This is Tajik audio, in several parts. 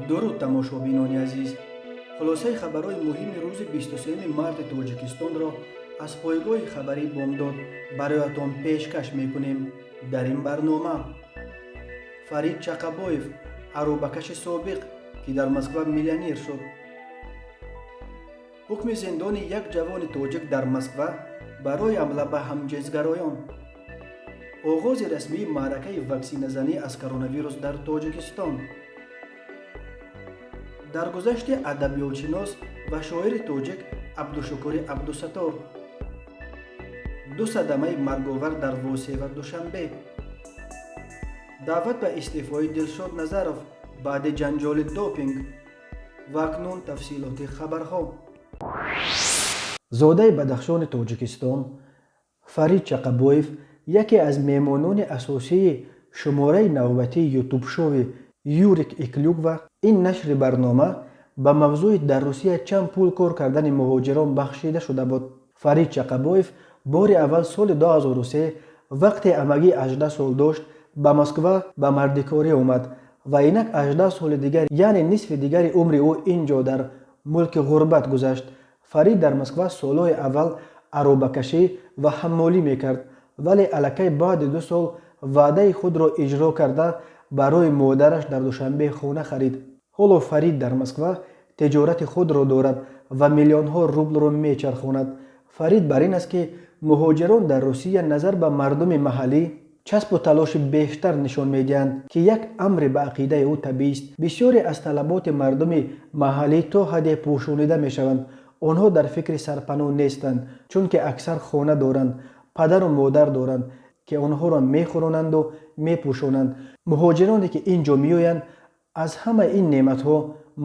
Дуруд, тамошобинони азиз! Хулосаи хабарҳои муҳими рӯзи 23 марти Тоҷикистонро аз пойгоҳи хабарии «Бомдод» бароятон пешкаш мекунем. Дар ин барнома: Фарид Чақабоев, аробакаши собиқ, ки дар Москва миллионер шуд; ҳукми зиндони як ҷавони тоҷик дар Москва барои ҳамла ба ҳамҷинсгароён; оғози расмии маъракаи ваксиназанӣ аз коронавирус дар Тоҷикистон; даргузашти адабиётшинос ва шоири тоҷик Абдушукури Абдусаттор; ду садамаи марговар дар Восеъ ва Душанбе; даъват ба истеъфои Дилшод Назаров баъди ҷанҷоли допинг. Ва акнун тафсилоти хабарҳо. Зодаи Бадахшони Тоҷикистон Фарид Чақабоев яке аз меҳмонони асосии шумораи навбатии ютуб-шоуи «Юрик и Клюква». Ин нашри барнома ба мавзӯи дар Русия чанд пул кор кардани муҳоҷирон бахшида шуда буд. Фарид Чақабоев бори аввал соли 2003, вақте амагӣ 18 сол дошт, ба Москва ба мардикорӣ омад ва инак 18 соли дигар, яъне нисфи дигари умри ӯ, ин ҷо дар мулки ғурбат гузашт. Фарид дар Москва солҳои аввал аробакашӣ ва ҳаммолӣ мекард, вале аллакай баъди 2 сол ваъдаи худро иҷро карда, барои модараш дар Душанбе хона харид. Ҳоло Фарид дар Москва тиҷорати худро дорад ва миллионҳо рублро мечархонад. Фарид бар ин аст, ки муҳоҷирон дар Русия назар ба мардуми маҳаллӣ часпу талоши бештар нишон медиҳанд, ки як амре ба ақидаи ӯ табиист. Бисёре аз талаботи мардуми маҳаллӣ то ҳадде пӯшонида мешаванд. Онҳо дар фикри сарпаноҳ нестанд, чунки аксар хона доранд, падару модар доранд, ки онҳоро мехӯронанду мепӯшонанд. Муҳоҷироне, ки ин ҷо меоянд, аз ҳамаи ин неъматҳо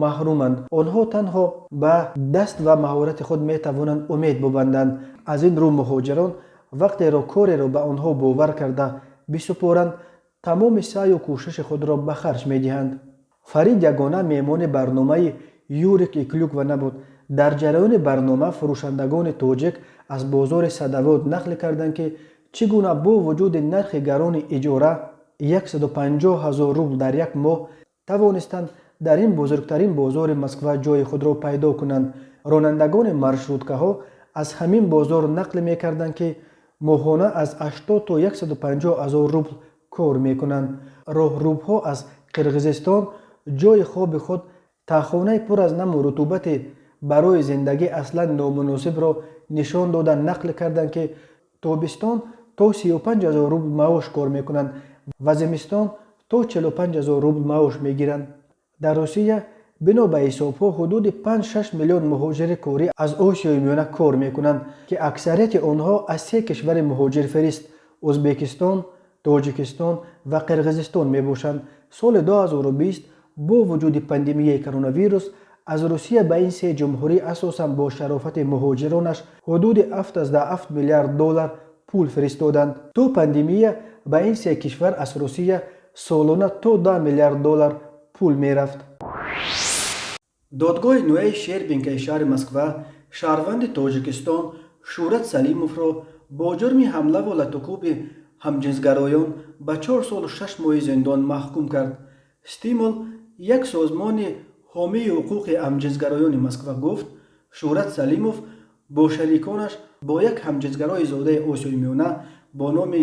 маҳруманд. Онҳо танҳо ба даст ва маҳорати худ метавонанд умед бубанданд. Аз ин рӯ муҳоҷирон вақтеро кореро ба онҳо бовар карда бисупоранд, тамоми саъю кӯшиши худро ба харҷ медиҳанд. Фарид ягона меҳмони барномаи «Юрик и Клюква» набуд. Дар ҷараёни барнома фурӯшандагони тоҷик аз бозори Садовод нақл карданд, ки чӣ гуна бо вуҷуди нархи гарони иҷора, 150 ҳазор рубл дар як моҳ, тавонистанд дар ин бузургтарин бозори Москва ҷои худро пайдо кунанд. Ронандагони маршруткаҳо аз ҳамин бозор нақл мекарданд, ки моҳона аз 80 то 150 ҳазор рубл кор мекунанд. Роҳрубҳо аз Қирғизистон ҷои хоби худ, таҳхонаи пур аз наму рутубати барои зиндагӣ аслан номуносибро нишон дода, нақл карданд, ки тобистон то 35 ҳазор рубл маош кор мекунанд ва зимистон то 45 ҳазор рубл маош мегиранд. Дар Русия, бино ба ҳисобҳо, ҳудуди 5-6 миллион муҳоҷири корӣ аз Осиёи Миёна кор мекунанд, ки аксарияти онҳо аз се кишвари муҳоҷирфирист — Ӯзбекистон, Тоҷикистон ва Қирғизистон мебошанд. Соли 2020 бо вуҷуди пандемияи коронавирус аз Русия ба ин се ҷумҳурӣ, асосан бо шарофати муҳоҷиронаш, ҳудуди 7,7 миллиард доллар пул фиристоданд. То пандемия ба ин се кишвар аз Русия солона то 10 миллиард доллар пул мерафт. Додгоҳи ноҳияи Шербинкаи шаҳри Москва шаҳрванди Тоҷикистон Шӯҳрат Салимовро бо ҷурми ҳамлаву латукӯби ҳамҷинсгароён ба 4 солу 6 моҳи зиндон маҳкум кард. «Стимул», як созмони ҳомии ҳуқуқи ҳамҷинсгароёни Москва, гуфт, Шӯҳрат Салимов бо шариконаш, бо як ҳамҷинсгарои зодаи Осиёи Миёна бо номи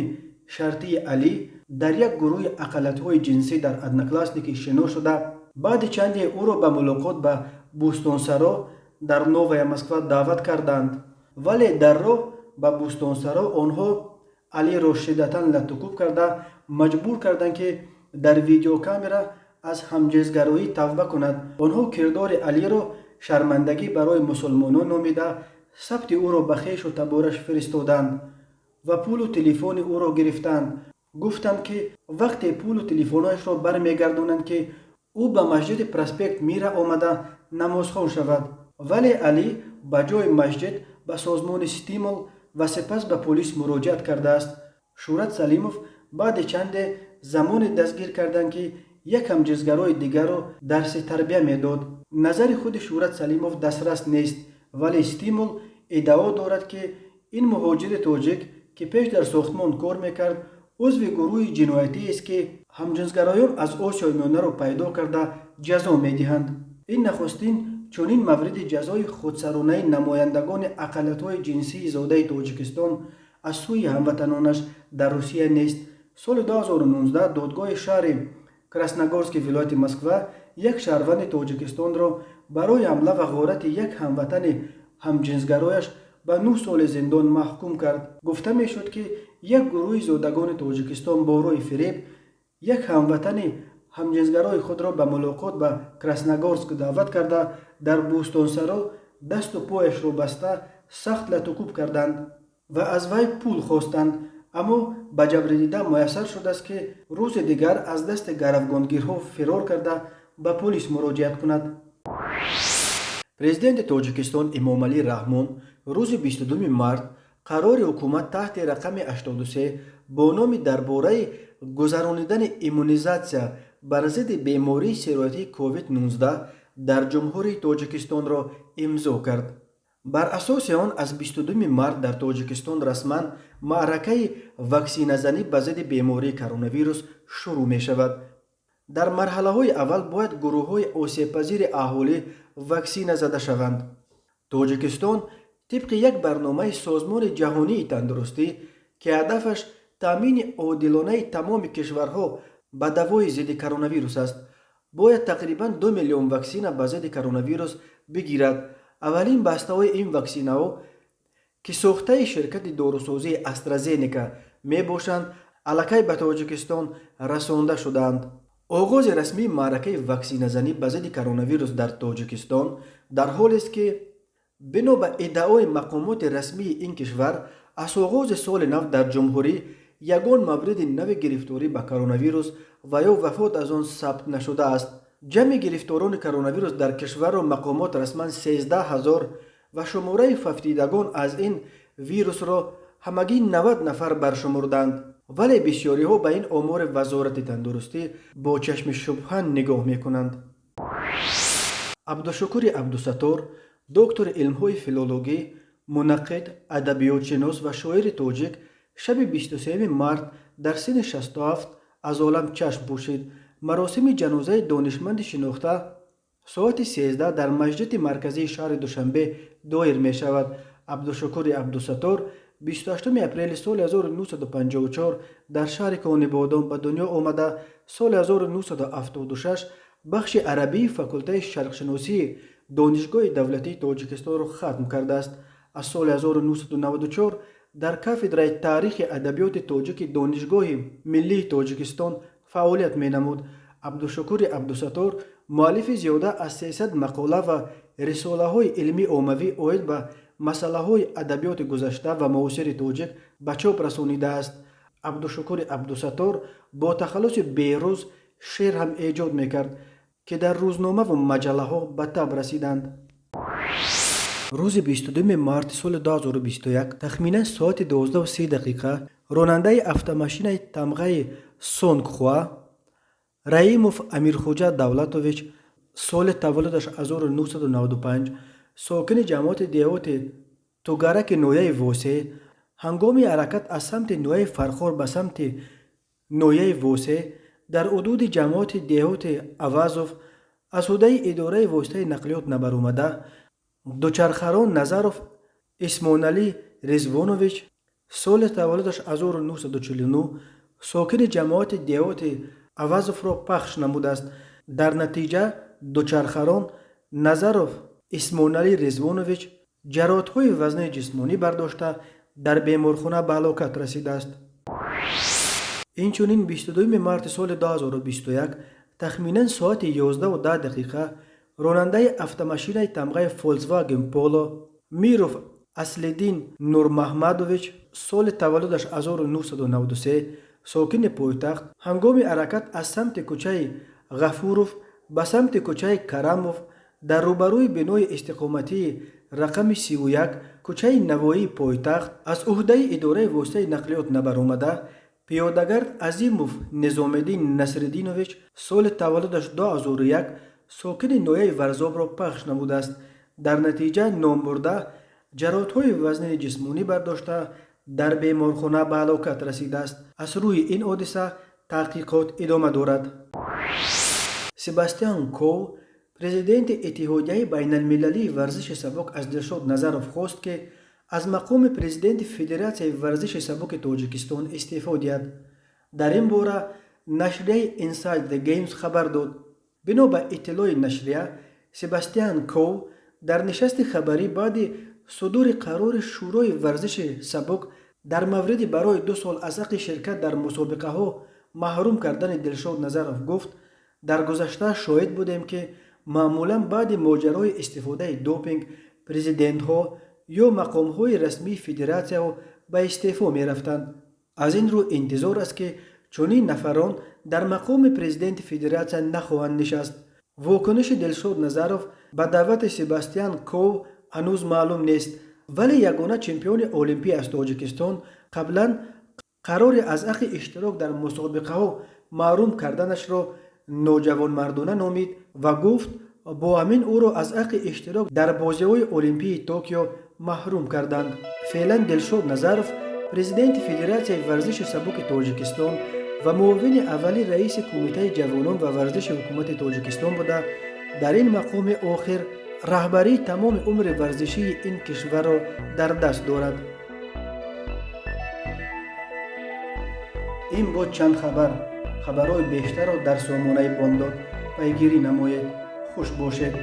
шартии Алӣ, дар як гурӯҳи ақаллиятҳои ҷинсӣ дар Одноклассники шинос шуда, баъди чанде ӯро ба мулоқот ба Бӯстонсаро дар Новая Москва даъват карданд. Вале дар роҳ ба Бӯстонсаро онҳо Алиро шиддатан латукӯб карда, маҷбур карданд, ки дар видеокамера аз ҳамҷинсгароӣ тавба кунад. Онҳо кирдори Алиро шармандагӣ барои мусулмонон номида, сабти ӯро ба хешу табораш фиристоданд ва пулу телефони ӯро гирифтанд. Гуфтанд, ки вақте пулу телефонҳояшро бармегардонанд, ки ӯ ба масҷиди проспект Мира омада намозхон шавад. Вале Алӣ ба ҷои масҷид ба созмони «Стимул» ва сипас ба полис муроҷиат кардааст. Шӯҳрат Салимов баъди чанде замоне дастгир карданд, ки як ҳамҷинсгарои дигарро дарси тарбия медод. Назари худи Шӯҳрат Салимов дастрас нест, вале «Стимул» иддао дорад, ки ин муҳоҷири тоҷик, ки пеш дар сохтмон кор мекард, узви гурӯҳи ҷиноятиест, ки Ҳамҷинсгароён аз Осиёи Миёнаро пайдо карда, ҷазо медиҳанд. Ин нахустин чунин мавриди ҷазои худсаронаи намояндагони ақаллиятҳои ҷинсии зодаи Тоҷикистон аз сӯи ҳамватанонаш дар Русия нест. Соли 2019 додгоҳи шаҳри Красногорски вилояти Москва як шаҳрванди Тоҷикистонро барои ҳамла ва ғорати як ҳамватани ҳамҷинсгарояш ба 9 соли зиндон маҳкум кард. Гуфта мешуд, ки як гурӯҳи зодагони Тоҷикистон бо роҳи фиреб як ҳамватани ҳамҷинсгарои худро ба мулоқот ба Красногорск даъват карда, дар Бӯстонсаро дасту пояшро баста, сахт латукӯб карданд ва аз вай пул хостанд. Аммо ба ҷабрдида муяссар шудааст, ки рӯзи дигар аз дасти гаравгонгирҳо фирор карда, ба полис муроҷиат кунад. Президенти Тоҷикистон Эмомалӣ Раҳмон рӯзи 22 март қарори ҳукумат таҳти рақами 83 бо номи «Дар бораи гузаронидани иммунизатсия бар зидди бемории сироятии COVID-19 дар Ҷумҳурии Тоҷикистонро имзо кард. Бар асоси он аз 22 март дар Тоҷикистон расман маъракаи ваксиназанӣ ба зидди бемории коронавирус шурӯъ мешавад. Дар марҳалаҳои аввал бояд гурӯҳҳои осебпазири аҳолӣ ваксина зада шаванд. Тоҷикистон тибқи як барномаи Созмони Ҷаҳонии Тандурустӣ, ки ҳадафаш таъмини одилонаи тамоми кишварҳо ба давои зидди коронавирус аст, бояд тақрибан 2 миллион ваксина ба зидди коронавирус бигирад. Аввалин бастаҳои ин ваксинаҳо, ки сохтаи ширкати дорусозии «Астразенека» мебошанд, аллакай ба Тоҷикистон расонда шудаанд. Оғози расмии маъракаи ваксиназанӣ ба зидди коронавирус дар Тоҷикистон дар ҳолест, ки бино ба иддаои мақомоти расмии ин кишвар, аз оғози соли нав дар ҷумҳурӣ ягон мавриди нави гирифторӣ ба коронавирус ва ё вафот аз он сабт нашудааст. Ҷамъи гирифторони коронавирус дар кишварро мақомот расман 13 000 ва шумораи фавтидагон аз ин вирусро ҳамагӣ 90 нафар баршумурданд, вале бисёриҳо ба ин омори Вазорати тандурустӣ бо чашми шубҳа нигоҳ мекунанд. Абдушукури Абдусаттор, доктори илмҳои филологӣ, мунаққид, адабиётшинос ва шоири тоҷик шаби 23 март дар синни 67 аз олам чашм пӯшид. Маросими ҷанозаи донишманди шинохта соати 13 дар масҷиди марказии шаҳри Душанбе доир мешавад. Абдушукури Абдусаттор 28 апрели соли 1954 дар шаҳри Конибодом ба дунё омада, соли 1976 бахши арабии факултаи шарқшиносии Донишгоҳи давлатии Тоҷикистонро хатм кардааст. Аз соли 1994 дар кафедраи таърихи адабиёти тоҷики Донишгоҳи миллии Тоҷикистон фаъолият менамуд. Абдушукури Абдусаттор муаллифи зиёда аз 300 мақола ва рисолаҳои илмии оммавӣ оид ба масъалаҳои адабиёти гузашта ва муосири тоҷик ба чоп расонидааст. Абдушукури Абдусаттор бо тахаллуси Беҳрӯз шеър ҳам эҷод мекард, ки дар рӯзномаву маҷаллаҳо ба таб расиданд. Рӯзи 22 марти соли 2021 тахминан соати 12:30 ронандаи автомошинаи тамғаи «Сонгхуа» Раимов Амирхуҷа Давлатович, соли таваллудаш 1995, сокини ҷамоати деҳоти Тугараки ноҳияи Восе, ҳангоми ҳаракат аз самти ноҳияи Фархор ба самти ноҳияи Восе дар ҳудуди ҷамоати деҳоти Авазов аз ҳудаи идораи воситаи нақлиёт набаромада, дучархарон Назаров Исмоналӣ Резвонович, соли таваллудаш 1949, сокини ҷамоати деҳоти Авазовро пахш намудааст. Дар натиҷа дучархарон Назаров Исмоналӣ Резвонович ҷароҳатҳои вазнини ҷисмонӣ бардошта, дар беморхона ба ҳалокат расидааст. Инчунин 22 марти соли 2021 тахминан соати 11:10 ронандаи автомошинаи тамғаи «Фольксваген Поло» Миров Аслиддин Нурмаҳмадович, соли таваллудаш 1993, сокини пойтахт, ҳангоми ҳаракат аз самти кӯчаи Ғафуров ба самти кӯчаи Карамов дар рӯбарӯи бинои истиқоматии рақами 31 кӯчаи Навоии пойтахт аз уҳдаи идораи воситаи нақлиёт набаромада, пиёдагард Азимов Низомиддин Насриддинович, соли таваллудаш 2001, сокини ноҳияи Варзобро пахш намудааст. Дар натиҷа номбурда ҷароҳатҳои вазнини ҷисмонӣ бардошта, дар беморхона ба ҳалокат расидааст. Аз рӯи ин ҳодиса Таҳқиқот идома дорад. Себастьян Коу, президенти Иттиҳодияи байналмилалии варзиши сабук, аз Дилшод Назаров хост, ки аз мақоми президенти Федератсияи варзиши сабуки Тоҷикистон истеъфо диҳад. Дар ин бора нашрияи Inside the Games хабар дод. Бино ба иттилои нашрия, Себастьян Коу дар нишасти хабарӣ баъди судури қарори Шӯрои варзиши сабук дар мавриди барои 2 сол аз ҳаққи ширкат дар мусобиқаҳо маҳрум кардани Дилшод Назаров гуфт: «Дар гузашта шоҳид будем, ки маъмулан баъди моҷарои истифодаи допинг президентҳо ё мақомҳои расмии федератсияҳо ба истеъфо мерафтанд. Аз ин рӯ интизор аст, ки чунин нафарон дар мақоми президенти федератсия нахоҳанд нишаст». Вокуниши Дилшод Назаров ба даъвати Себастьян Коу ҳанӯз маълум нест, вале ягона чемпиони олимпӣ аз Тоҷикистон қаблан қарори аз ҳаққи иштирок дар мусобиқаҳо маҳрум карданашро ноҷавонмардона номид ва гуфт, бо ҳамин ӯро аз ҳаққи иштирок дар бозиҳои олимпии Токио маҳрум карданд. Феълан Дилшод Назаров президенти Федератсияи варзиши сабуки Тоҷикистон ва муовини аввали раиси Кумитаи ҷавонон ва варзиши Ҳукумати Тоҷикистон буда, дар ин мақоми охир раҳбарии тамоми умри варзишии ин кишварро дар даст дорад. Ин буд чанд хабар. Хабарҳои бештарро дар сомонаи Бомдод пайгирӣ намоед. Хуш бошед.